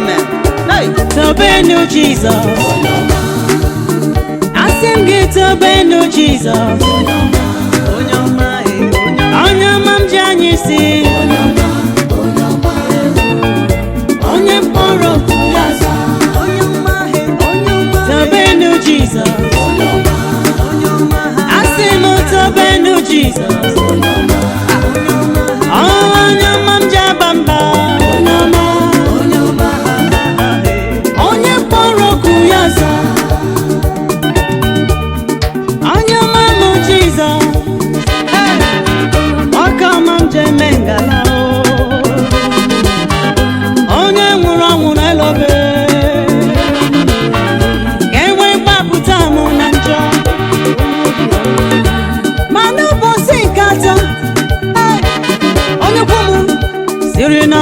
Amen. Hey. Tobenu Jizọs. Asị m gị tobenu Jizọs. Onye ọma, eh, onye ọma. Onye ọma m ji anyị si. Onye mkpọrọ okwu ya za. Onye ọma, eh, onye ọma, eh, Tobenu Jizọs. onye ọma, ha. Asị m tobenu Jizọs. Onye ọma m ji aba mba. Onye ọma. Onye ọma, ha, ha, eh. Onye mkpọrọ okwu ya za. Onye ọma m Jizọs. Ọka ọma m ji eme ngala o. Onye nwụrụ ọnwụ na-elobe ka e wee gbapụta m na njọ. Ma n'ụbọchị nke atọ, onye kwu m siri na